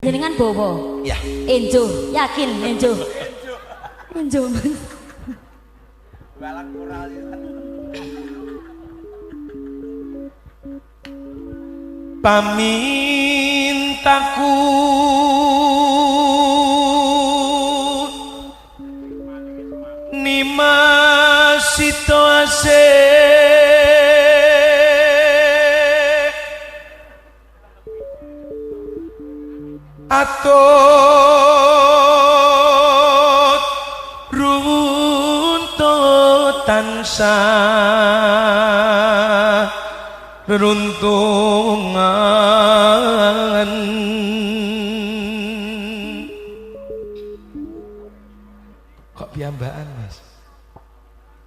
Jenengan bawa? Ya. Enjo, yakin enjo. Enjo. Walang moral. Pamintaku Nimas situasi atut runtut tansah reruntungan. Kok piyambakan, Mas?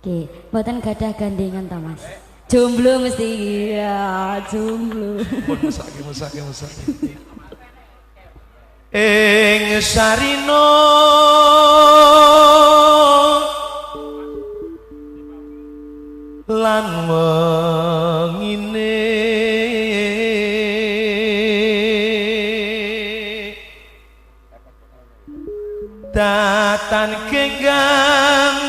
Oke, mboten gadah gandengan ta, Mas? Jomblo mesti ya, jomblo. Pun mesake, mesake, mesake. Ing sarina lan wengine datan genggang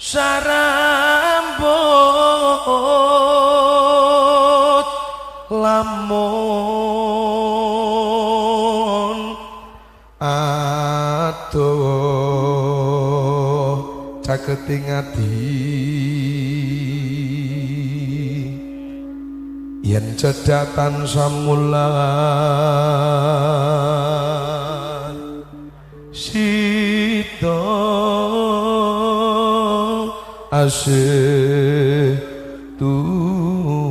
sarambut lamun aduh caketing ati yen cedhak tansah mulan sida asih tuhu.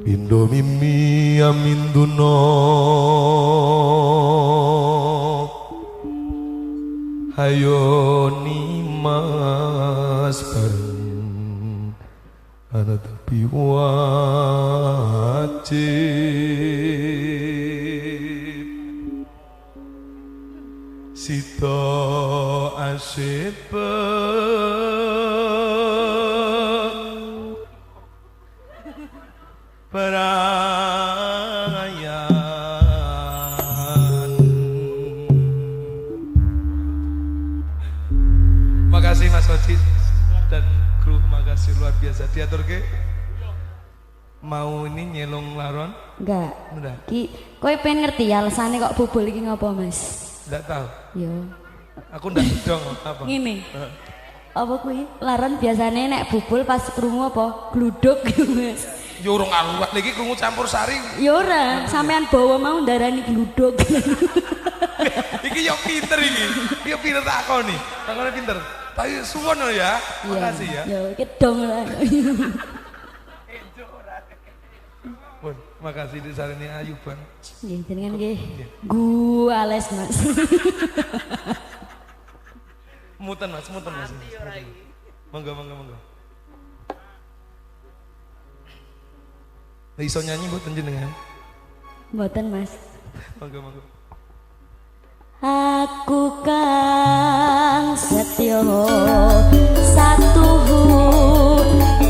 Pindo mimi aminduna hayo nimas bareng ana tepi wajib sida asih perayan. Makasih Mas Oji dan kru, makasih luar biasa. Diatur ke mau ini nyelung laron? Enggak. Enggak. Ki, kowe pengen ngerti ya alasane kok bubul iki ngopo, Mas? Enggak tahu. Yo. Aku ndak dong apa. Ngene. Apa kuwi? Laron biasane nek bubul pas krungu apa? Gluduk Mas. Yo urung aluwat iki krungu campur sari. Ya ora, sampean bawa mau ndarani gluduk. Iki yo pinter iki. Iki yo pinter takoni. Takone pinter. Tapi suwun lho ya. Makasih ya. Ya iki dong lah. Pun, makasih disarani ayu bang. Nggih, jenengan nggih. Guales, Mas. Muten Mas, muten Mas. Monggo, monggo, monggo. Lah iso nyanyi mboten jenengan? Mboten, Mas. Monggo, monggo. Aku kang setya satuhu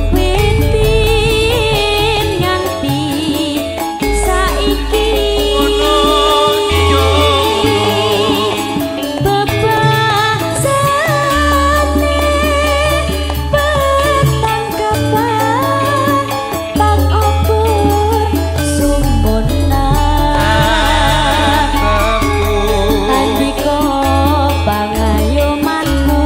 witin nganti saiki bebasane petangkepan pang obor sumbona andika pangayomanku.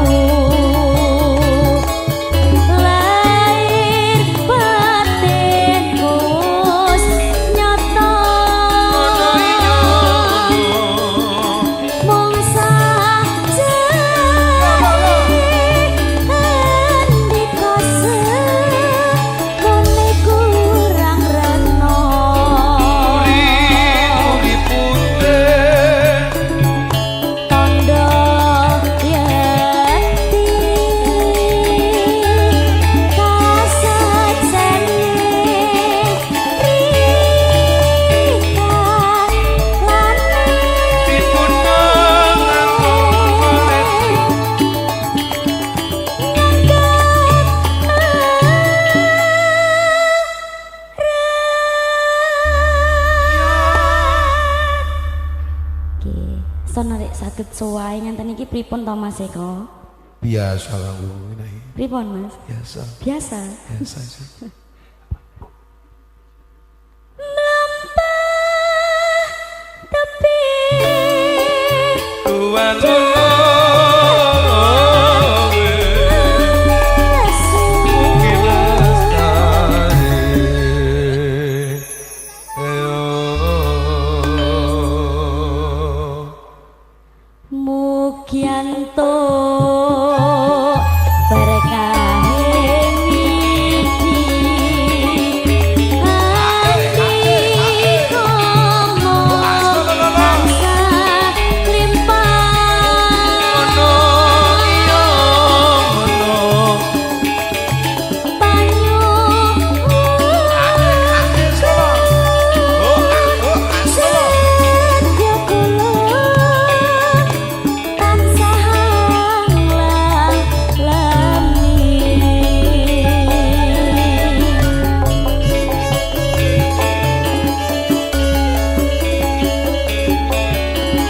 lek saged sowahe ngenten iki pripun to Mas Eko? Biasa kanggo ngene iki. Pripun Mas? Biasa. Biasa. Biasa sih. Mlampah tepi Tuan Mugianto berkahe widi ati komo tansah limpah Setya kula tansah nglami.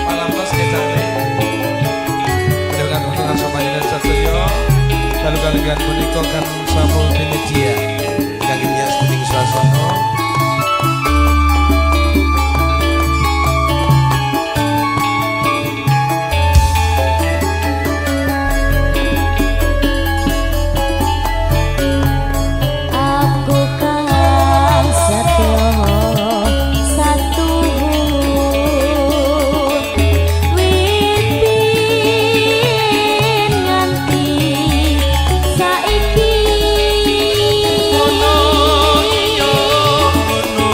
Malam plus kecane. Dengan untungan panjenengan sedaya, dalu kalenggan punika kan Multimedia kangge miyos dening swasana. Aku kang setya satu wit nganti saiki. Ngono iya ngono.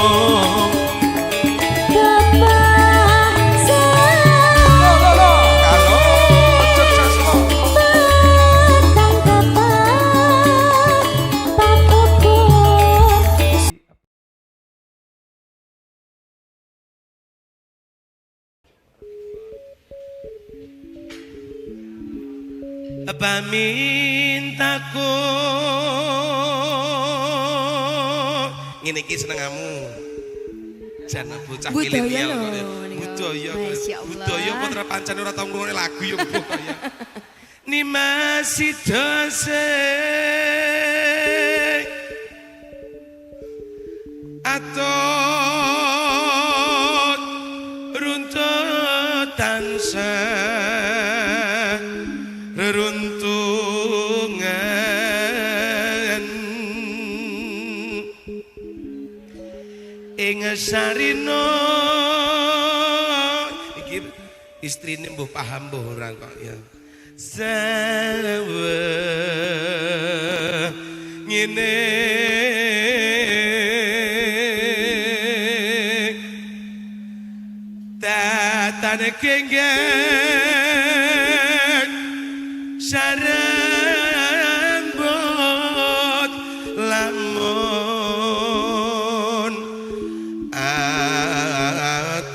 Kepaksa Lo lo lo. Kalau cek sasmo. petang kapan tak kubur. Pamintaku ngene iki senengamu. Jan bocah Budaya milenial lho, kok ya. menika. Budaya. Masya Allah. Budaya putra pancen ora tau ngrungokne lagu ya budaya. Nimas sidose atut runtut tansah reruntungan ing sarina iki istrine mbuh paham mbuh ora kok ya sawe ngene tatane genggeng sarambut lamun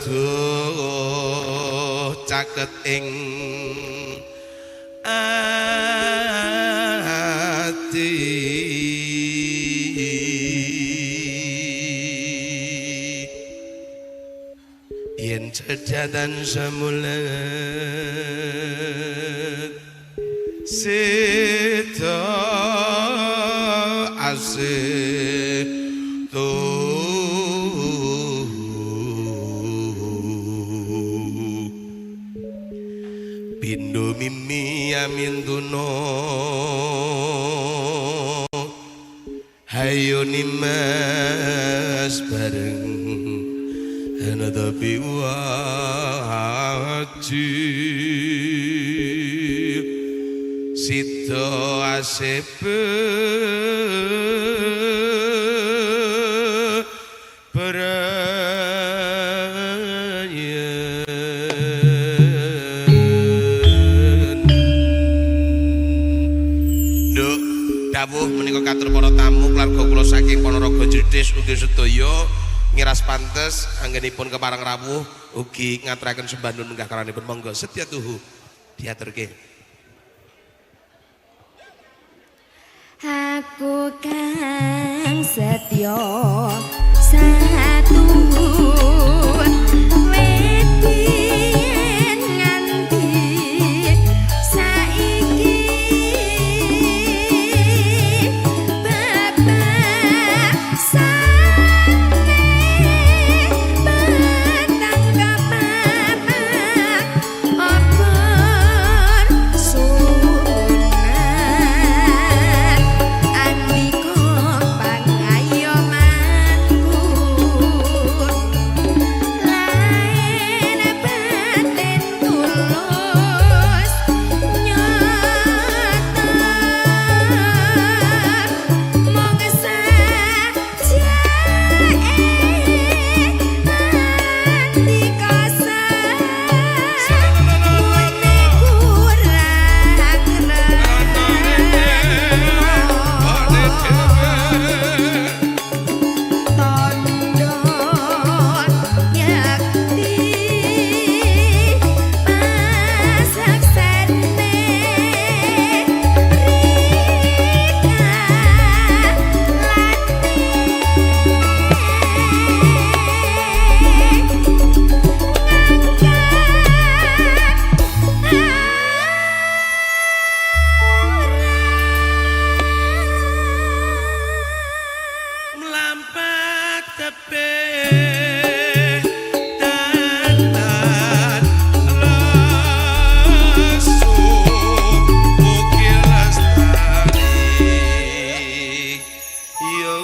aduh caket ing ati. Yen cecatan semulat sita asih tuh pindo mimi amin tuno hayo nimas bareng tapi wajib sida asepe berayen. Nduk, dawuh menika katur para tamu keluarga kula saking Ponorogo Jritis ugi sedaya ngiras pantes anggenipun kepareng rawuh ugi ngaturaken sembah nuwun munggah karanipun monggo setya tuhu diaturke. Aku kang setya satu wit nganti Iya,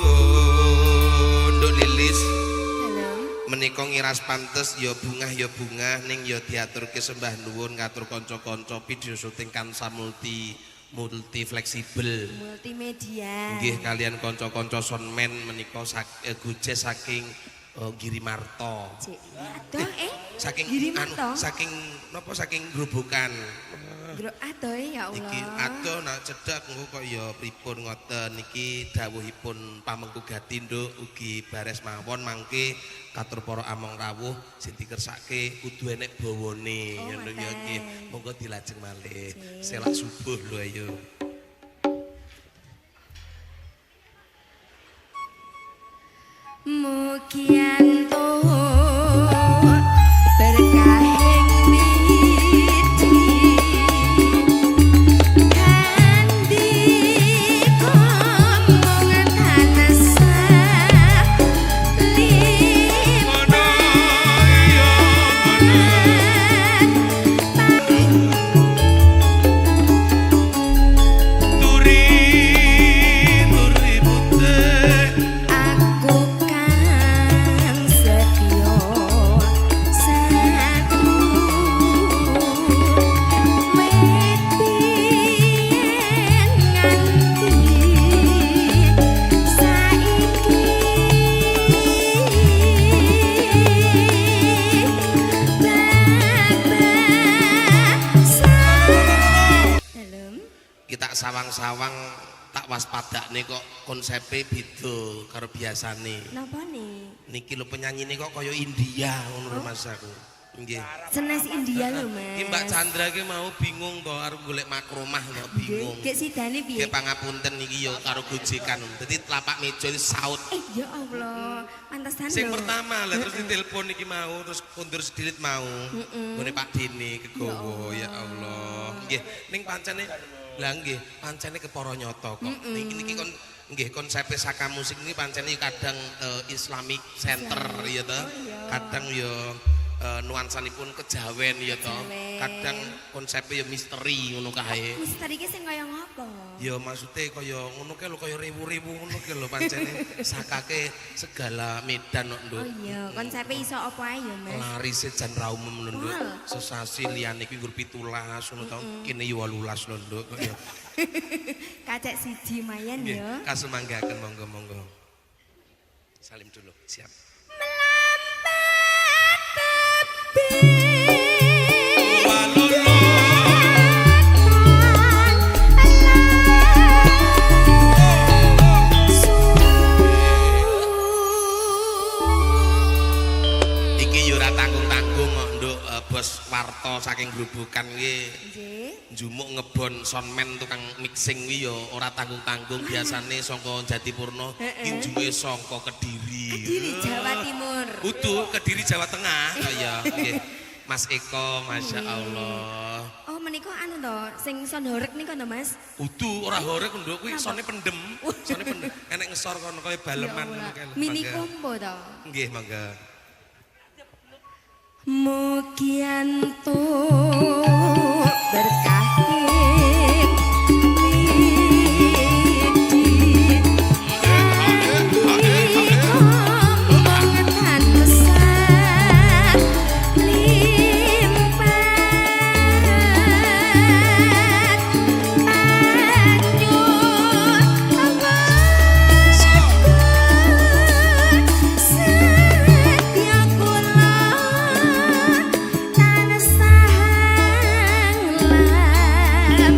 Nduk Lilis. Dalem. Menika ngiras pantes ya bungah ning ya diaturke sembah nuwun ngatur kanca-kanca video syuting Kansa multi multi fleksibel. Multimedia. Nggih kalian kanca-kanca soundman menika Gojes saking Girimarto. Cek. Adoh eh. Saking Girimarto. anu, saking napa saking Grobogan. Gro adoh ya Allah. Iki adoh nak cedhak engko kok ya pripun ngoten niki dawuhipun pamengku gati nduk ugi bares mawon mangke katur para among rawuh sing dikersake kudu enek bawane Oh, ngono ya ngoten. nggih. Monggo dilajeng malih. Selak subuh lho ayo. Mugi antuk berkahing widi kandi mung tansah lipat. Turi turi putih Aku kang setya satu wit biyen nganti saiki Dalem. Kita sawang-sawang tak waspadakne kok konsepe beda karo biasane. Napa nih? Niki lho penyanyine kok kaya India ngono lho Mas aku. Nggih. Senes India lho, Mas. Iki Mbak Chandra ki mau bingung to arep golek makromah to bingung. Nggih, sidane piye? Nggih pangapunten niki ya karo gojekan. Dadi telapak meja iki saut. Ya Allah, pantesan Sing lho. pertama lah terus ditelepon iki mau terus kondur sedilit mau. Nggone Pak Dini kegowo ya Allah. Nggih, ning pancene lah nggih, pancene kepara nyata kok. Niki niki kon nggih konsepe Saka Musik ini pancene kadang Islamic Center ya toh. Oh, iya. Kadang ya nuansanipun kejawen ya toh. Kejawen. Kadang konsepe ya misteri ngono kae. Misteri ki sing kaya ngopo? Ya maksudnya kaya ngono kae lho kaya riwu-riwu ngono kae lho pancene sakake segala medan kok Nduk. Oh iya, konsepe iso apa ae ya, Mas? Larise jan ra umum lho Nduk. Wal. Sesasi liyane kuwi nggur 17 ngono to. Kene yo 18 lho Nduk kok ya. Kacek siji mayan Nggih, ya. kasumanggaken monggo-monggo. Salim dulu, siap. Melambat tebih. Iki yo ora tanggung-tanggung kok Nduk, Bos Warto saking Grobogan nggih. Nggih. Njumuk ngebon soundman tukang mixing kuwi ya ora tanggung-tanggung biasane saka Jatipurna iki njumuke saka Kediri. Kediri Jawa Timur. Kudu Kediri Jawa Tengah. Oh iya, nggih. Mas Eko, Masya Allah. Oh, menika anu to, sing sound horeg nika to, Mas? Kudu ora horeg nduk kuwi sone pendem. Sone pendem. Enek ngesor kono kaya baleman Ya ngono Allah. kae lho. Mini Mangga. combo to. Nggih, mangga. Mugi antuk berkahing widi kandi mung tansah lipat panyuwun setya kula tansah lam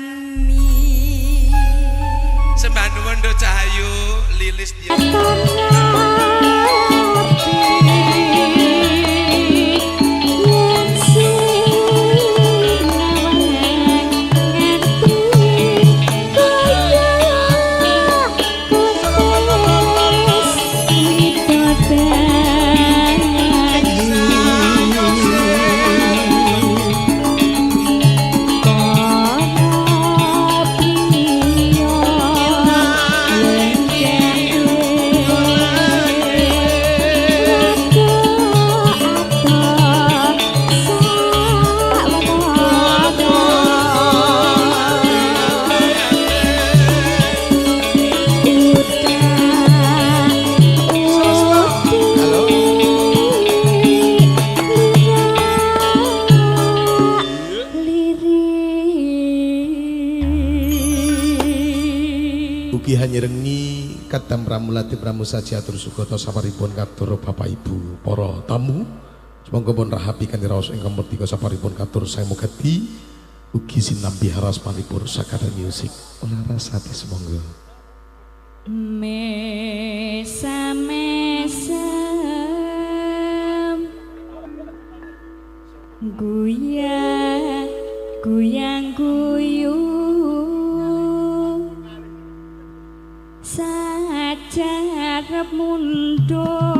lami. Sembah nuwun Nduk Cahayu Lilis Tio. Yeah. Ugi hanyerengi kadam pramulati pramusaji atur sugata saparipun katur Bapak Ibu para tamu. Sumangga pun rahapi kanthi raos ingkang merdika saparipun katur sang mugati ugi sinambi harasmanipun Sakada Music. Larasati sumangga. Mesa mesem guyang guyang guyu sajarep mundur.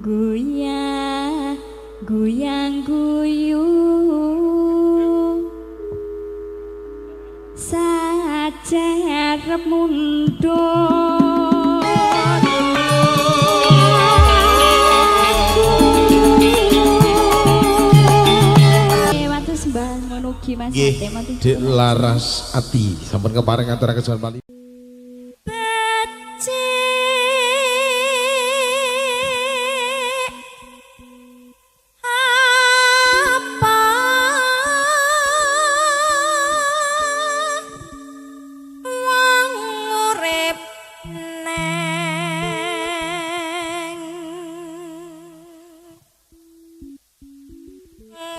Guyang guyang guyu sajarep mundur. Nggih, Dik Laras Ati sampun kepareng ngaturaken suwun pali.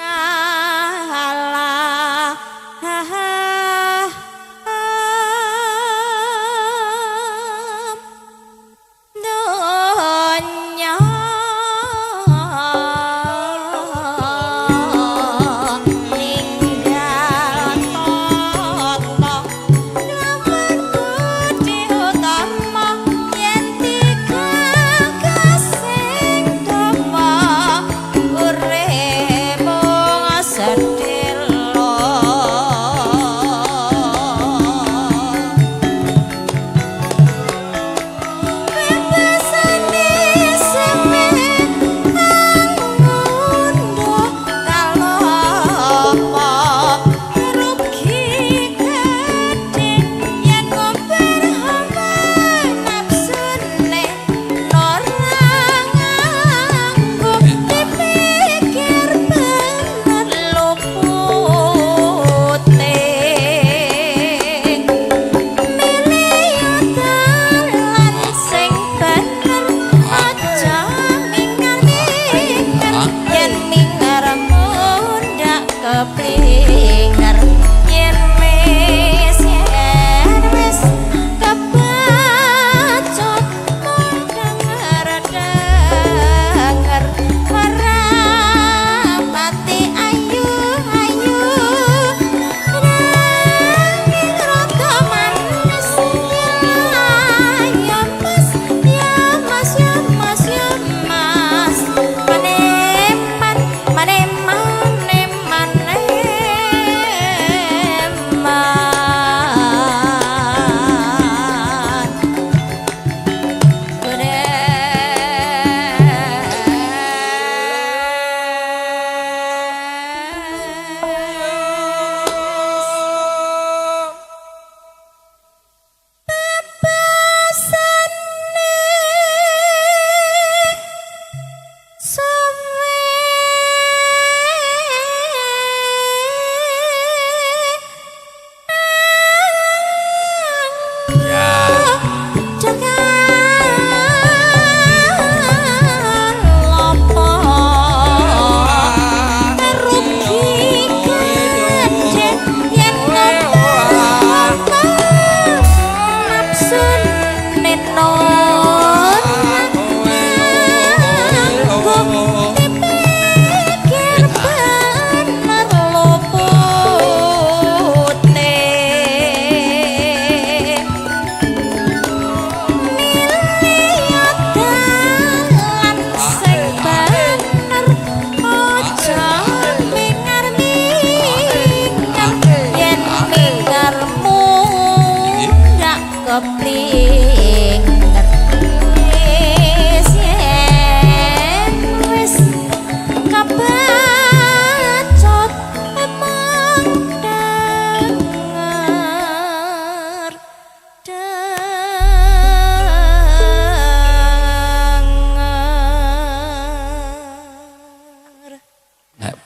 Ngalah.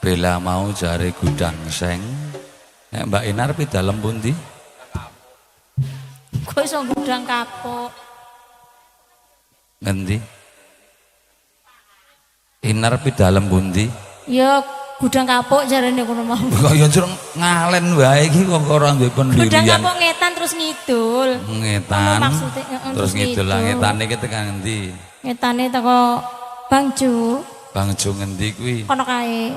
Bella mau jare gudang seng. Nek Mbak Inar pi dalem pundi? Kok iso gudang kapuk? Ngendi? Inar pi dalem pundi? Ya gudang kapuk jarene kono mau. Kok ya njur ngalen wae iki kok ora duwe pendirian. Gudang kapuk ngetan terus ngidul. Ngetan. Maksude heeh terus ngidul. Lah ngetane iki tekan ngendi? Ngetane teko Bangjo. Bangjo ngendi kuwi? Kono kae.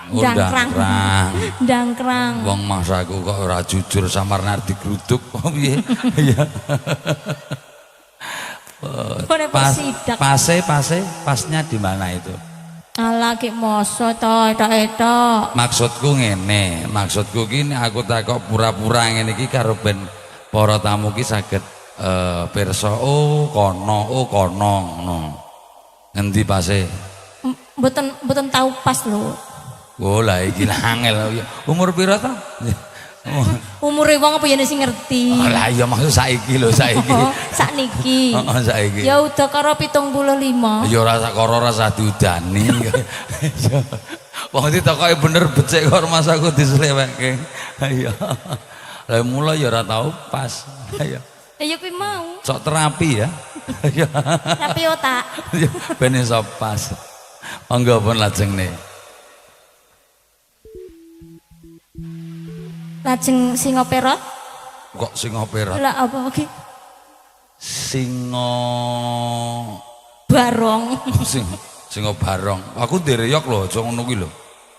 Dangkrang. Dangkrang. Wong masaku kok ora jujur samarna digruduk kok piye? Iya. Pas, pase, pasnya di mana itu? Alah ki moso to etok-etok. Maksudku ngene, maksudku ki aku takok pura-pura ngene iki karo ben para tamu ki saged pirsa oh kono ngono. Ngendi pase? Mboten tau pas lho. Oh lah iki angel. Umur pira ta? Umure wong apa yen sing ngerti. Oh lah iya maksud saiki lho saiki. Oh, sakniki. Heeh saiki. Ya udah karo 75. Ya ora sakara ora usah diudani. Wong ditakoki bener becik kok masaku disleweke. Iya. Lah mula ya ora tau pas. Iya. Ya kuwi mau. Sok terapi ya. Terapi otak. Ben iso pas. Monggo pun lajengne. Lajeng singa perot. Kok singa perot? Lah apa iki? Singa barong. Singa barong. Aku ndereyok lho, aja ngono kuwi lho.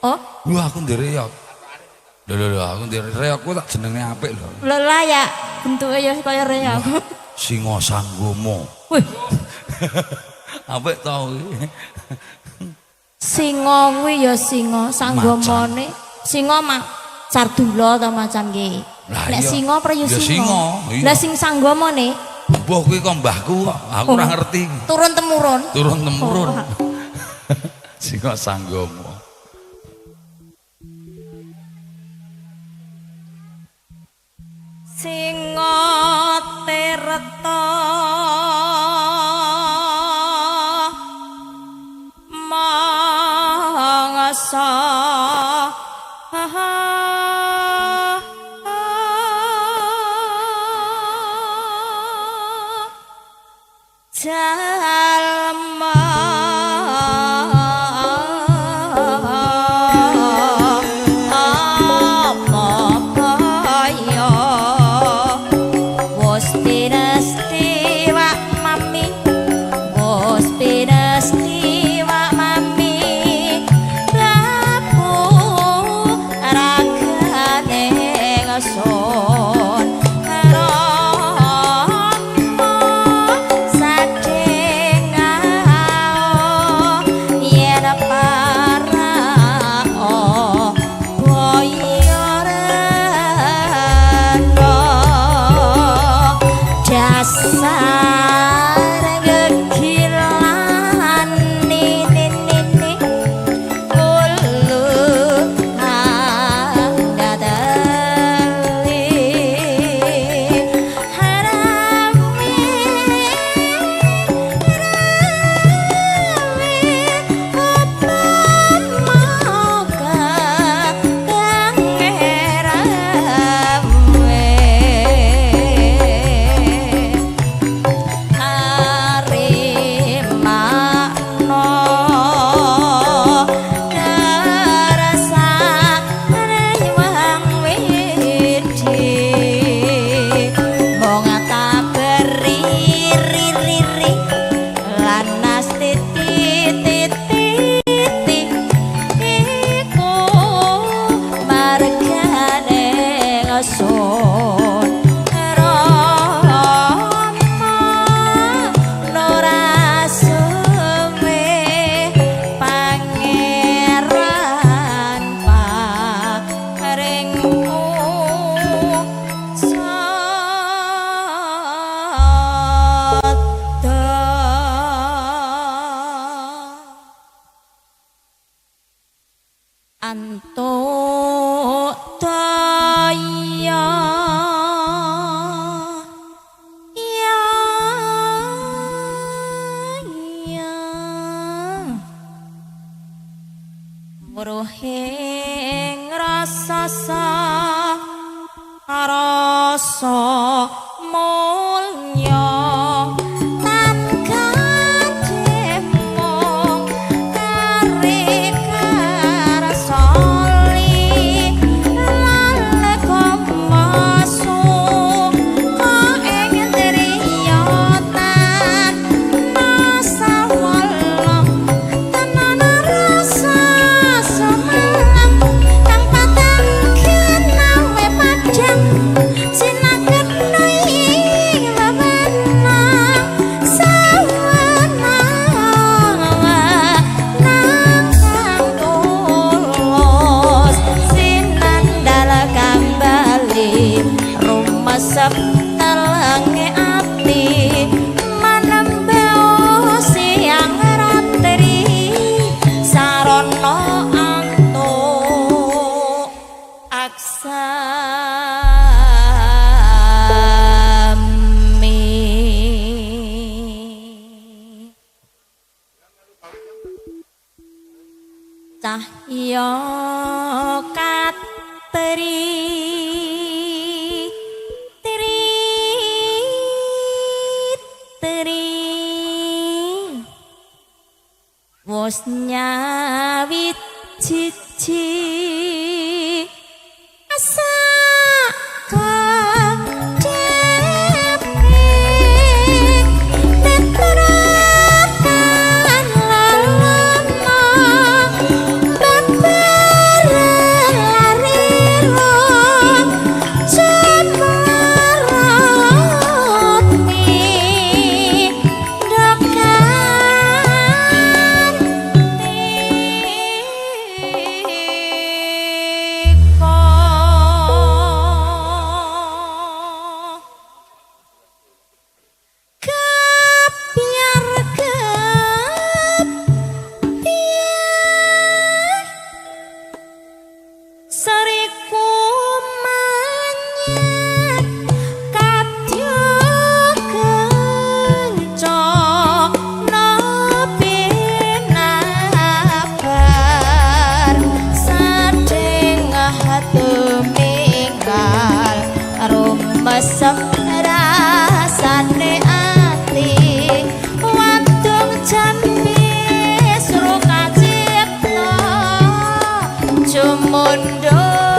Oh? Lho aku ndereyok. Lho lho lho aku ndereyok kuwi tak jenenge apik lho. Lho lah ya bentuke ya kaya reyok. Singa Sanggomo. Wih. Apik to kuwi. Singa kuwi ya singa sanggomone. Singa mak Sardula ta macan ki. Nek singa pra ya singa. Lah sing sanggomone mbah kuwi kok mbahku kok aku ora ngerti. Turun temurun. Turun temurun. Singa Sanggomo. Singa tirta mangsa jalma apa kaya wis pinesti wak mami, wis pinesti wak mami lapu ragane ngesun. Antuk daya ya ya Weruhing rasa rasa mulya tan kademung kare karsoli lalekamasu ing triyotan masawala tenan rasa sumelang kang patang kenawe padhang sinaketna ing wewenang sawenang kang tulus sinandal kambali rumesep telenge ati manembao siang ratri sarana antuk aksami. Cahya katri tri tri wos nyawiji asa kadepe tetratan lalana babar larira cemarati dokan tiko kepiar kepiar seriku manyet kadya kencana pinabar sadengah tuminggal rumesem rasane ati wadung jambi sruka cipta jumundhut.